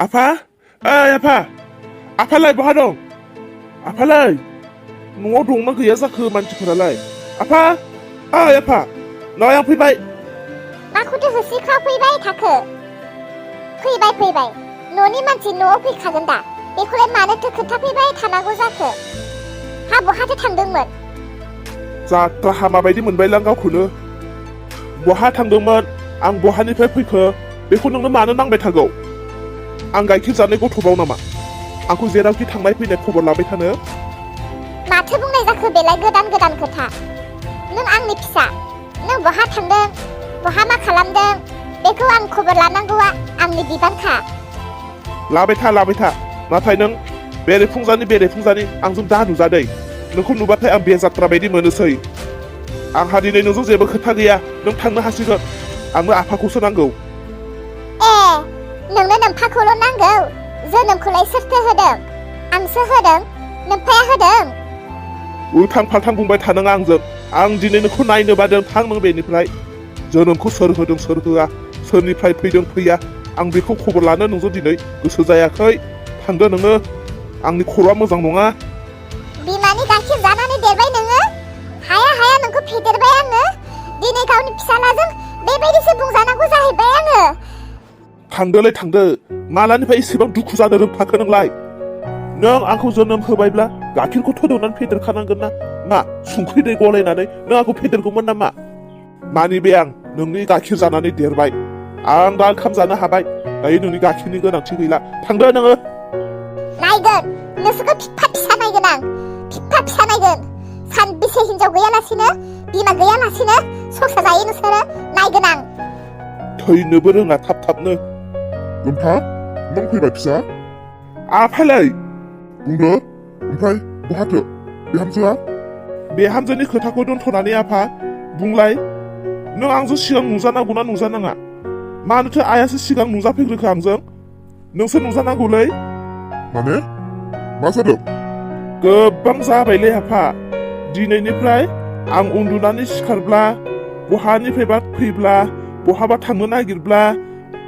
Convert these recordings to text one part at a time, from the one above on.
आफा आफा आफालाय बहा दं आफालाय न'आव दंना गैया जाखो मानसिफोरालाय आफा आफा नै आं फैबाय माखौथो होसिख्राव फैबाय थाखो फैबाय न'नि मानसि न'आव फैखागोन दा बेखौलाय मानोथो खोन्थाफैबाय थानांगौ जाखो हा बहाथो थांदोंमोन जात्रा हामा बायदि मोनबायलां गावखौनो बहा थांदोंमोन आं बहानिफ्राय फैखो बेखौ नोंनो मानो नांबाय थागौ आं गाइखेर जानाय गथ'बाव नामा आंखौ जेरावखि थांनाय फैनाय खबर लाबाय थानो माथो बुंनाय जाखो बेलाय गोदान खोथा नों आंनि फिसा नों बहा थांदों बहा मा खालामदों बेखौ आं खबर लानांगौआ आंनि बिबानखा लाबाय था नाथाय नों बेरेफुंजानि आंजों दा नुजादै नोंखौ नुबाथाय आं बे जात्रा बायदि मोनोसै आंहा दिनै नोंजों जेबो खोथा गैया नों थांनो हासिगोन आंनो आफाखौसो नांगौ नोंनो नोम्फाखौल' नांगौ जोनोमखौलाय सोरथो होदों आंसो होदों नोम्फाया होदों उल्थां फाल्थां बुंबाय थानाङा आंजों आं दिनै नोंखौ नायनो बादों थां नों बेनिफ्राय जोनोमखौ सोर होदों सोर होआ सोरनिफ्राय फैदों फैया आं बेखौ खबर लानो नोंजों दिनै गोसो जायाखै थांदो नोङो आंनि खर'आ मोजां नङा बिमानि गाइखेर जानानै देरबाय नोङो हाया नोंखौ फेदेरबाय आङो दिनै गावनि फिसालाजों बेबायदिसो बुंजानांगौ जाहैबाय आङो थांदो मालानिफ्राय एसेबां दुखु जानो रोंफाखो नोंलाय नों आंखौ जोनोम होबायब्ला गाइखेरखौ थोदौनानै फेदेरखानांगोन ना मा संख्रि दै गलायनानै नों आंखौ फेदेरगौमोन नामा मानि बे आं नोंनि गाइखेर जानानै देरबाय आं दा ओंखाम जानो हाबाय दायो नोंनि गाइखेरनि गोनांथि गैला थांदो नोङो नायगोन नोंसोरखौ फिफा फिसा नायगोन आं फिफा फिसा नायगोन सानबेसे हिनजाव गैयालासिनो बिमा गैयालासिनो संसार जायो नोंसोरो नायगोन आं थैनोबो रोङा थाबनो नोंथा नों फैबाय फिसा आफालाय बुंदो ओमफ्राय बहाथो बिहामजोआ बिहामजोनि खोथाखौ दोनथ'नानै आफा बुंलाय नों आंजों सिगां नुजानांगौना नुजानाङा मानोथो आइयासो सिगां नुजाफैग्रोखो आंजों नोंसो नुजानांगौलै माने मा जादों गोबां जाबायलै आफा दिनैनिफ्राय आं उन्दुनानै सिखारब्ला बहानिफ्रायबा फैब्ला बहाबा थांनो नागिरब्ला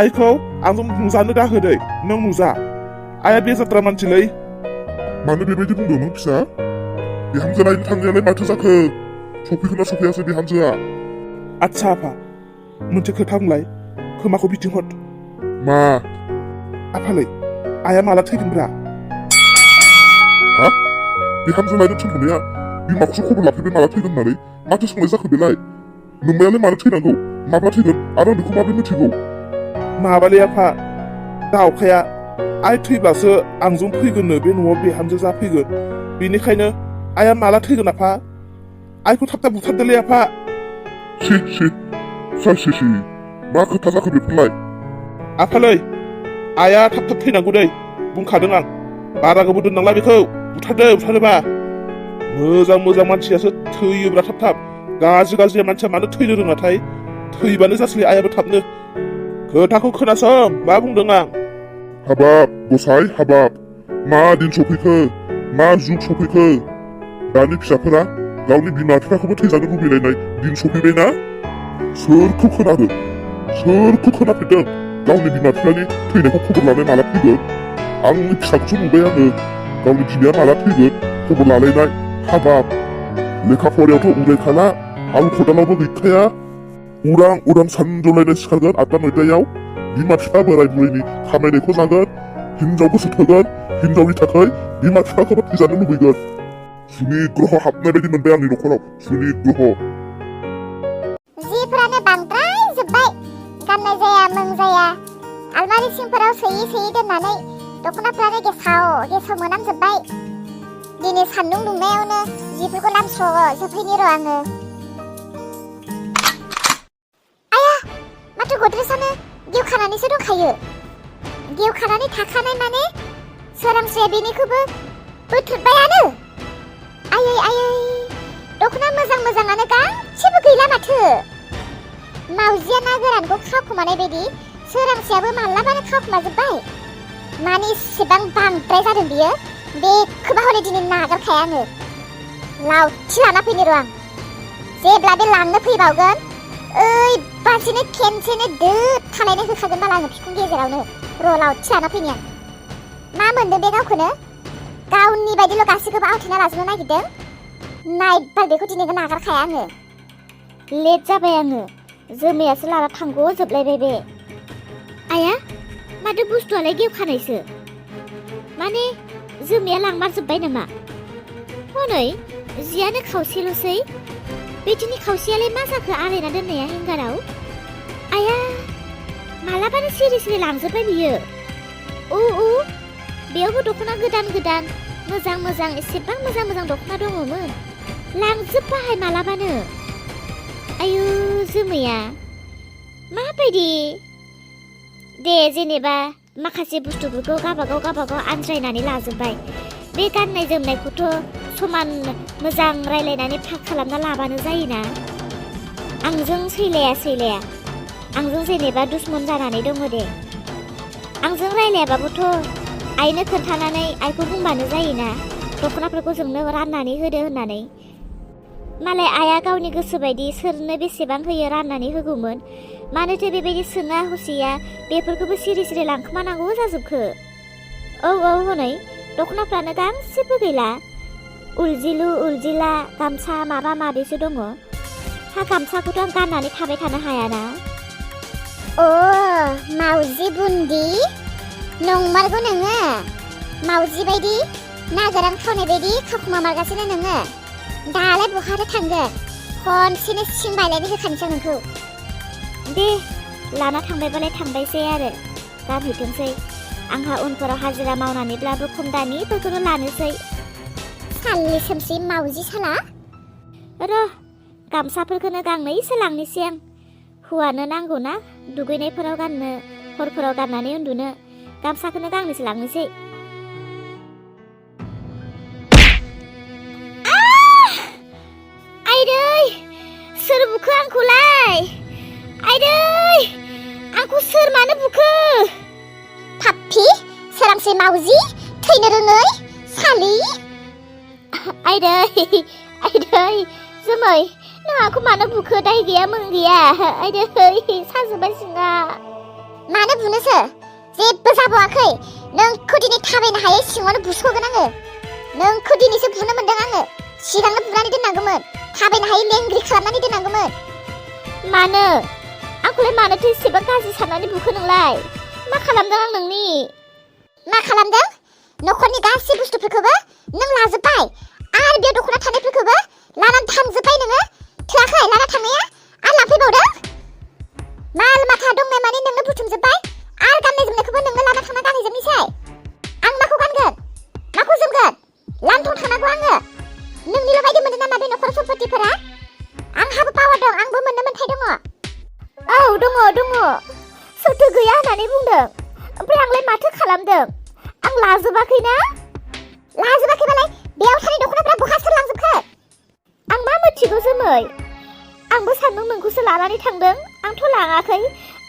आइखौ आंजों नुजानो दाहोदै नों नुजा आइया बे जात्रा मानसिलै मानो बेबायदि बुंदोंमोन फिसा बिहामजो नायनो थांनायालाय माथो जाखो सफैखोना सफैयासै बिहामजोआ आच्छा आफा मोनसे खोथा बुंलाय खोमाखौ बिथिंहर मा आफालै आइया माला थैगोनब्रा हा बिहामजो नायनो थिनहरनाया बिमाखौसो खबर लाफैबाय माला थैगोन होननानै माथो सोंनाय जाखो बेलाय नोंमायालाय मानो थैनांगौ माब्ला थैगोन आरो आं बेखौ माबोरै मिथिगौ माबालै आफा दावखाया आइ थैब्लासो आंजों फैगोननो बे न'आव बिहामजो जाफैगोन बेनिखायनो आइया माला थैगोन आफा आइखौ थाब बुथारदोलै आफा सि मा खोथा जाखो बेफोरलाय आफालै आइया थाब थैनांगौ दै बुंखादों आं बारा गोबाव दोननांला बेखौ बुथारदोबा मोजां मानसियासो थैयोब्रा थाब गाज्रि मानसिया मानो थैनो रोङाथाय थैबानो जासै आइयाबो थाबनो खोथाखौ खोनासं मा बुंदों आं हाबाब गसाइ हाबाब मा दिन सफैखो मा जुग सफैखो दानि फिसाफोरा गावनि बिमा बिफाखौबो थैजानो लुबैलायनाय दिन सफैबायना सोरखौ खोनाफेरदों गावनि बिमा बिफानि थैनायखौ खबर लानाय माला फैगोन आंनि फिसाखौसो नुबाय आङो गावनि बिमाया माला थैगोन खबर लालायनाय हाबाब लेखा फरायावथ' उरायखाला हाल खदालावबो गैखाया उरां सानजौलायनाय सिखारगोन 8-9 बिमा बिफा बोराय बुरैनि खामायनायखौ जागोन हिनजाव गोसो थोगोन हिनजावनि थाखाय बिमा बिफाखौबो थैजानो लुबैगोन सुनि ग्रह हाबनाय बायदि मोनबाय आंनि न'खराव सुनि ग्रह जिफोरानो बांद्राय जोब्बाय गाननाय जाया मोनजाया आलमारि सिंफोराव सोयै दोननानै दख'नाफ्रानो गेसाव मोनामजोब्बाय दिनै सान्दुं दुंनायावनो जिफोरखौ लामस्र'जोबहैनि र' आङो माथो गद्रेसानो गेवखानानैसो दंखायो गेवखानानै थाखानाय माने सोरांस्रिया बेनिखौबो बोथोरबायानो आयै दख'ना मोजाङानो गांसेबो गैला माथो मावजिया ना गोरानखौ खावखुमानाय बायदि सोरांस्रियाबो मालाबानो खावखुमाजोब्बाय माने इसेबां बांद्राय जादों बियो बेखौबा हले दिनै नागारखाया आङो लावथि लाना फैनो र' आं जेब्ला बे लांनो फैबावगोन बांसिनो खेनसेनो दोद थालायनो होखागोन बाला आङो बिखुं गेजेरावनो रलाव थिलाना फैनाया मा मोनदों बे गावखौनो गावनि बायदिल' गासैखौबो आवथेना लाजोबनो नागिरदों नायबाल बेखौ दिनैबो नागारखाया आङो लेट जाबाय आङो जोमैयासो लाना थांग'जोबलायबाय बे आया माथो बुस्थुआलाय गेवखानायसो माने जोमैया लांमारजोब्बाय नामा हनै जियानो खावसेल'सै बेदिनि खावसेयालाय मा जाखो आलायना दोननाया हेंगाराव आया मालाबानो सिरि सिरि लांजोब्बाय बियो बेयावबो दख'ना गोदान गोदान मोजां मोजां एसेबां मोजां मोजां दख'ना दङमोन लांजोब्बाय मालाबानो आयु जोमैया माबायदि दे जेनेबा माखासे बुस्थुफोरखौ गाबागाव आनज्रायनानै लाजोब्बाय बे गाननाय जोमनायखौथ' समान मोजां रायलायनानै फाक खालामना लाबानो जायोना आंजों सैलाया आंजों जेनेबा दुश्मन जानानै दङ दे आंजों रायलायाबाबोथ' आइनो खोन्थानानै आइखौ बुंबानो जायोना दख'नाफोरखौ जोंनो राननानै होदो होननानै मालाय आइया गावनि गोसो बायदि सोरनो बेसेबां होयो राननानै होगौमोन मानोथो बेबायदि सोङा हसिया बेफोरखौबो सिरि सिरि लांखोमानांगौ जाजोबखो औ हनै दख'नाफ्रानो गांसेबो गैला उलजिला गामसा माबा माबिसो दङ हा गामसाखौथ' आं गाननानै थाबाय थानो हायाना मावजि बुन्दि नंमारगौ नोङो मावजि बायदि नागोरां खावनाय बायदि खाखुमा मारगासिनो नोङो दालाय बहाथो थांगोन खनसेनो सिं बायलायनो होखानोसै नोंखौ दे लाना थांबायबालाय थांबायसै आरो गानहैथोंसै आंहा उनफोराव हाजिरा मावनानैब्लाबो खम दानिफोरखौनो लानोसै सालि सोमसि मावजि साला र' गामसाफोरखौनो गांनैसो लांनोसै आं हौवानो नांगौना दुगैनायफोराव गाननो हरफोराव गाननानै उन्दुनो गामसाखौनो गांनैसो लांनोसै आइदै सोर बुखो आंखौलाय आइदै आंखौ सोर मानो बुखो पाप्पि सोरांसे मावजि थैनो रोङै सालि आइदै जोमै नों आंखौ मानो बुखो दाय गैया मोन गैया आइदै साजोब्बाय सिङा मानो बुनोसो जेबो जाबावाखै नोंखौ दिनै थाबायनो हायै सिङावनो बुस'गोन आङो नोंखौ दिनैसो बुनो मोनदों आङो सिगांनो बुनानै दोननांगौमोन थाबायनो हायै लेंग्रि खालामनानै दोननांगौमोन मानो आंखौलाय मानोथो एसेबां गाज्रि साननानै बुखो नोंलाय मा खालामदों आं नोंनि मा खालामदों न'खरनि गासै बुस्थुफोरखौबो नों लाजोब्बाय आरो बेयाव दख'ना थानायफोरखौबो लानानै थांजोब्बाय नोङो थोआखै लाना थांनाया आरो लांफैबावदों माल माथा दंनाय माने नोंनो बुथुमजोब्बाय आरो गाननाय जोमनायखौबो नोंनो लाना थांना गानहैजोबनोसै आं माखौ गानगोन माखौ जोमगोन लांथं थानांगौ आङो नोंनिल' बायदि मोनदों नामा बे न'खर सम्पतिफोरा आंहाबो पावार दं आंबो मोननो मोन्थाय दङ औ दङ सोरथो गैया होननानै बुंदों ओमफ्राय आंलाय माथो खालामदों आं लाजोबाखैना लाजोबाखैबालाय बेयाव थानाय दख'नाफोरा बहा सोर लांजोबखो आं मा मिथिगौ जोमै आंबो सान्दों नोंखौसो लानानै थांदों आंथ' लाङाखै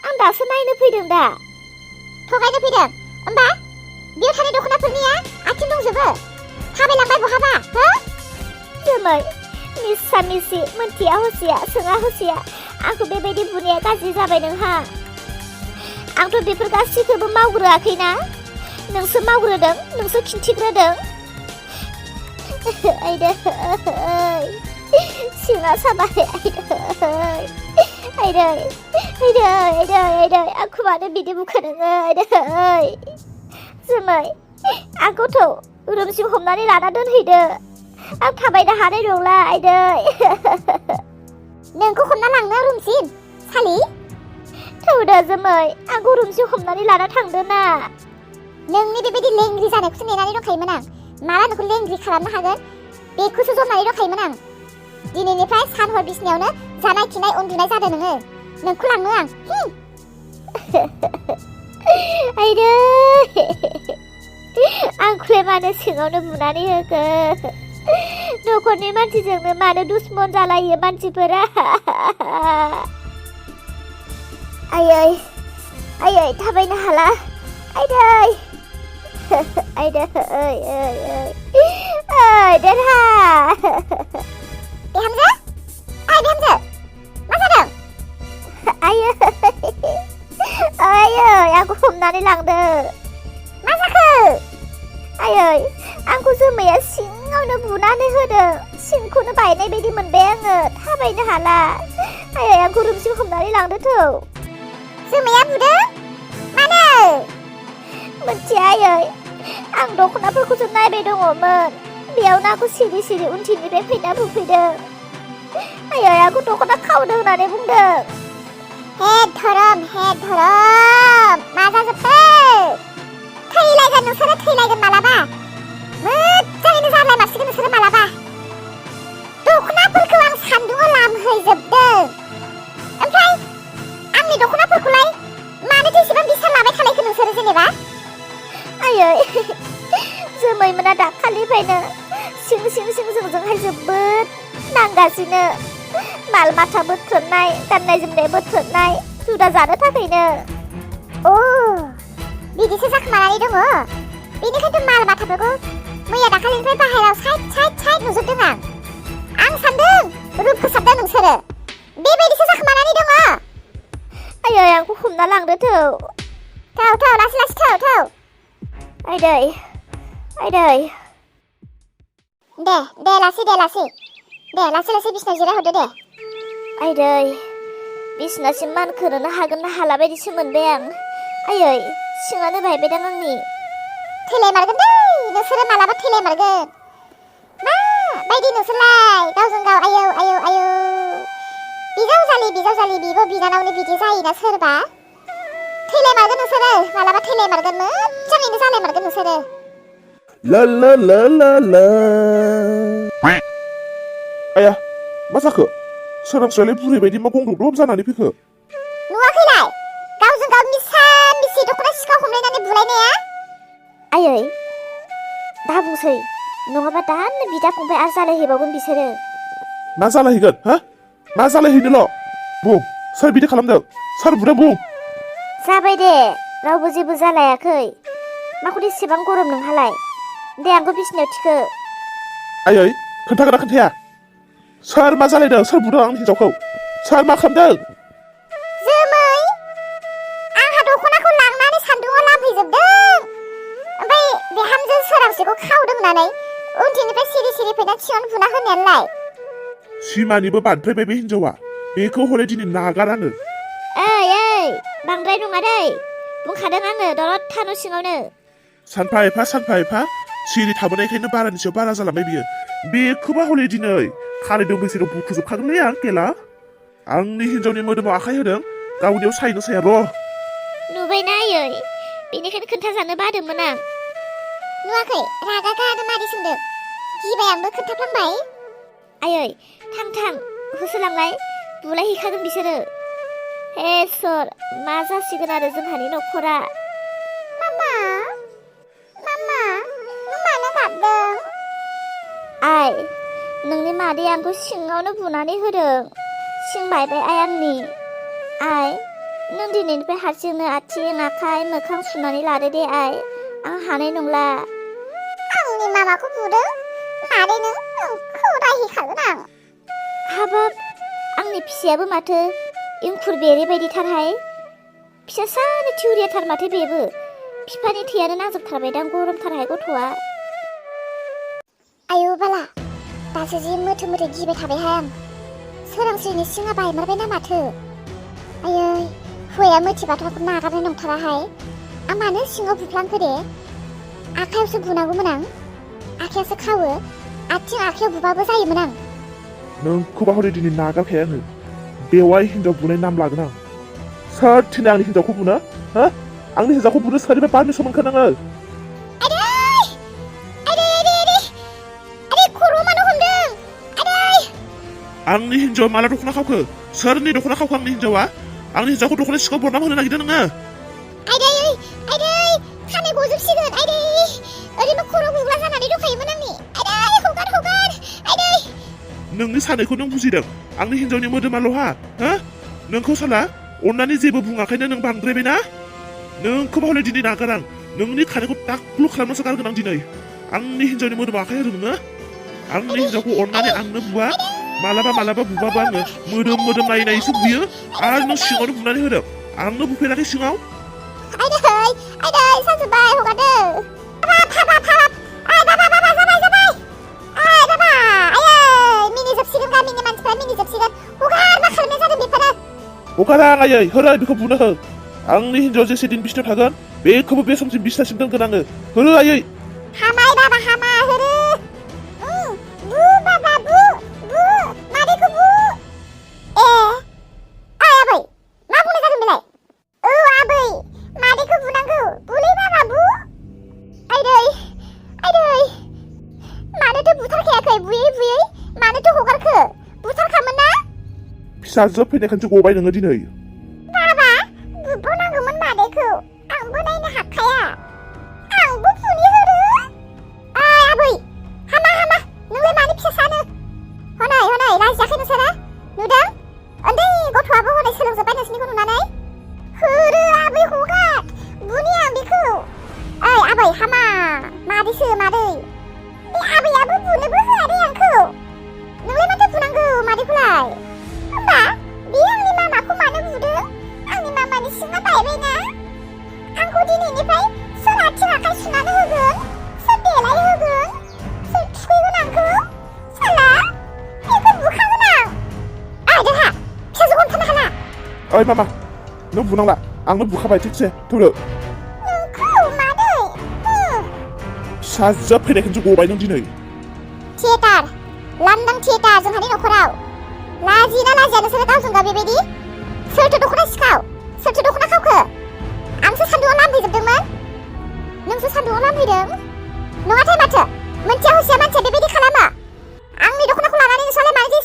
आं दासो नायनो फैदों दा थगायनो फैदों होमबा बेयाव थानाय दख'नाफोरनिया आथिं दंजोबो थाबायलांबाय बहाबा हो जोमै मिसा मिसि मोनथिया हसिया सोङा हसिया आंखौ बेबायदि बुनाया गाज्रि जाबाय नोंहा आंथ' बेफोर गासैखौबो मावग्रोआखैना नोंसो मावग्रोदों नोंसो खिन्थिग्रोदों आइदै सिङा साबाय आइदै आंखौ मानो बिदि बुखो नोङो आइदै जोमै आंखौथ' रुमसिम हमनानै लाना दोनहैदो आं थाबायनो हानाय नंला आइदै नोंखौ हमना लांनो रुमसिम सालि थौदो जोमै आंखौ रुमसिम हमनानै लाना थांदो ना नोंनि बेबायदि लेंग्रि जानायखौसो नेनानै दंखायोमोन आं माला नोंखौ लेंग्रि खालामनो हागोन बेखौसो जमनानै दंखायोमन आं दिनैनिफ्राय सान हर बिसिनायावनो जानाय खिनाय उन्दुनाय जादों नोंखौ लांनो आं आइदै आंखौलाय मानो सिङावनो बुनानै होखो न'खरनि मानसिजोंनो मानो दुश्मन जालायो मानसिफोरा आयै थाबायनो हाला आइदै देरहा बिहामजो मा जादों हमनानै लांदो मा जाखो आयै आंखौ जोमैया सिङावनो बुनानै होदों सिंखौनो बायनाय बायदि मोनबाय आङो थाबायनो हाला आयै आंखौ रुमसिम हमनानै लांदो थौ जोमैया बुदों मानो मोनथिया आयै आं दख'नाफोरखौसो नायबाय दङमोन बेयावनो आंखौ सिरि सिरि उनथिंनिफ्राय फैना बुफैदों आयै आंखौ दख'ना खावदों होननानै बुंदों हे धरम मा जाजोबखो थैलायगोन नोंसोरो थैलायगोन मालाबा मोजाङैनो जालायमारसिगोन नोंसोरो मालाबा दख'नाफोरखौ आं सान्दुङाव लामहैजोबदों ओमफ्राय आंनि दख'नाफोरखौलाय मानोथो एसेबां बिसान लाबाय थालायखो नोंसोरो जेनेबा आयै जोमैमोना दाखालिनिफ्रायनो सिं जोंजोंहाय जोबोद नांगासिनो माल माथा बोथ्रोदनाय गाननाय जोमनाय बोथ्रोदनाय जुदा जानो थाखायनो बिदिसो जाखोमानानै दङ बेनिखायनो माल माथाफोरखौ मैया दाखालिनिफ्राय बाहेरायाव साइड नुजोबदों आं सान्दों रुप फोसाबदों नोंसोरो बेबायदिसो जाखोमानानै दङ आयै आंखौ हमना लांदो थौ लासै थौ आइदै दे लासै बिसिनायाव जिरायहरदो दे आइदै बिसिनासिम मानखोनो हागोन ना हाला बायदिसो मोनबाय आं आयै सिङानो बायबायदां आंनि थैलायमारगोन दै नोंसोरो मालाबा थैलायमारगोन मा बायदि नोंसोरलाय गावजों गाव आयौ बिजावजालि बिब' बिनानावनो बिदि जायोना सोरबा थैलायमारगोन नोंसोरो मालाबा थैलायमारगोन मोजाङैनो जालायमारगोन नोंसोरो ला आया मा जाखो सोरांस्रायलाय बुरै बायदि मा गंग्लब जानानै फैखो नुवाखैलाय गावजों गाव मिसा दख'ना सिखाव हमलायनानै बुलायनाया आयै दा बुंसै नङाबा दानो बिदा फंबाय आरो जालायहैबावगोन बिसोरो मा जालायहैगोन मा जालायहैनोल' बुं सोर बिदि खालामदों सोर बुदों बुं जाबाय दे रावबो जेबो जालायाखै माखौ एसेबां गरम नोंहालाय दे आंखौ बिसिनायाव थिखो आयै खोन्थागोना खोन्थाया सोर मा जालायदों सोर बुदों आंनि हिनजावखौ सोर मा खालामदों जोमै आंहा दख'नाखौ लांनानै सान्दुङाव लामहैजोबदों ओमफ्राय बिहामजो सोरांसेखौ खावदों होननानै उनथिंनिफ्राय सिरि फैना थियावनो बुना होनायालाय सिमानिबो बांद्रायबाय बे हिनजावा बेखौ हले दिनै नागार आङो ओइ बांद्राय नङा दै बुंखादों आङो दलद थानो सिङावनो सानफा एफा सिरि थाबोनायखायनो बारानि सायाव बारा जालांबाय बियो बेखौबा हले दिनै खानायदों बैसोराव बुखुजोबखागोनलै आं केला आंनि हिनजावनि मोदोमाव आखाइ होदों गावनियाव सायनो साया र' नुबायना आयै बेनिखायनो खोन्थाजानो बादोंमोन आं नुवाखै रागा गानो मादै सोंदों गिबाय आंबो खोन्थाफ्लांबाय आयै थां होसोलांलाय बुलायहैखागोन बिसोरो हे सर मा जासिगोन आरो जोंहानि न'खरा मामा नों मानो गाबदों आइ नोंनि मादै आंखौ सिङावनो बुनानै होदों सिं बायबाय आइ आंनि आइ नों दिनैनिफ्राय हारसिंनो आथिं आखाइ मोखां सुनानै लादो दे आइ आं हानाय नंला आंनि मामाखौ बुदों मादै नोंखौ रायहैखागोन आं हाबाब आंनि फिसायाबो माथो इंखुर बेरे बायदिथारहाय फिसासानो थिउरियाथार माथो बेबो बिफानि थैयानो नांजोबथारबायदां गरमथारहाय गथ'आ आयौ बाला दासो जि मोथो गिबाय थाबायहाय आं सोरांस्रिनि सिङा बायमारबायना माथो आयै हौवाया मोथिबाथ' आंखौ नागारनाय नंथाराहाय आं मानो सिङाव बुफ्लांखो दे आखायावसो बुनांगौमोन आं आखायासो खावो आथिं आखायाव बुबाबो जायोमोन आं नोंखौबा हले दिनै नागारखाया आङो बेवाय हिनजाव बुनाय नाम लागोन आं सोर थिनो आंनि हिनजावखौ बुनो आंनि हिनजावखौ बुनो सोरनिफ्राय पारमिसन मोनखो नोङो आंनि हिनजावा माला दख'ना खावखो सोरनि दख'ना खावखो आंनि हिनजावा आंनि हिनजावखौ दख'ना सिखाव बरना होनो नागिरदों नोङो खानाय गजोबसिगोन ओरैनो खर' गुग्ला जानानै दंखायोमोन आंनि हगार नोंनि साननायखौ नों बुजिदों आंनि हिनजावनि मोदोमाल'हा नोंखौ साला अननानै जेबो बुङाखैनो नों बांद्रायबायना नोंखौबा हले दिनै नागार आं नोंनि खानायखौ दाख्लु खालामनासो गारगोन आं दिनै आंनि हिनजावनि मोदोमाव आखाइ होदों नोङो आंनि हिनजावखौ अननानै आंनो बुवा मालाबा बुबाबो आङो मोदोम नायनायसो बुयो आरो नों सिङावनो बुनानै होदों आंनो बुफेराखै सिङाव आयदै सानजोब्बाय हगारदो हाबाब आय बाबा जाबाय आय बाबा आयै मिनि जोबसिगोन गामिनि मानसिफ्रा मिनि जोबसिगोन हगार मा खालामनाय जादों बेफोरो हगारा आयै होरै बेखौ बुनो हो आंनि हिन्जाव जेसे दिन बिसिनाव थागोन बेखौबो बे समसिम बिसिनासिम दोनगोन आङो होरै आयै हामाय बाबा हामा होरो बु बाबा बु मादैखौ बु आय आबै मा बुंनाय जादों बेलाय औ आबै मादैखौ बुनांगौ बुलै बाबा बु आयदै मानोथो बुथारखायाखै बुयै मानोथो हगारखो बुथारखामोन ना फिसाजो फैनायखायसो गबाय नोङो दिनै बाबा बुबावनांगौमोन मादैखौ आंबो नायनो हाखाया आंबो बुनि होरो आय आबै हामा नोंलाय मानि फिसासानो हनै लाजियाखै नोंसोरो नुदों उन्दै गथ'आबो हनै सोलोंजोब्बाय नोंसिनिखौ नुनानै होरो आबै हगार बुनि आं बेखौ ओइ आबै हामा मादैसो मादै बे आबैयाबो बुनोबो होआ दे आंखौ नोंलाय माथो बुनांगौ मादैखौलाय होमबा बे आंनि मामाखौ मानो बुदों आंनि मामानि सिङा बायबायना आंखौ दिनैनिफ्राय सोर आथिं आखाइ सुनानै होगोन सोर देलायहोगोन सोर थुखैगोन आंखौ साला बेखौ बुखागोन आं दोनहा फिसाजोखौ हमथानो हाला ओइ मामा नों बुनांला आंनो बुखाबाय थिगसे थौदो नोंखौ मादै फिसाजो फैनायखायसो गबाय नों दिनै थियेटार लांदां थियेटार जोंहानि न'खराव लाजियोना लाजिया नोंसोरो गावजों गाव बेबायदि सोरथो दख'ना सिखाव सोरथो दख'ना खावखो आंसो सान्दुङाव लामहैजोबदोंमोन नोंसो सान्दुङाव लामहैदों नङाथाय माथो मोनथिया हसिया मानसिया बेबायदि खालामो आंनि दख'नाखौ लानानै नोंसोरलाय मानो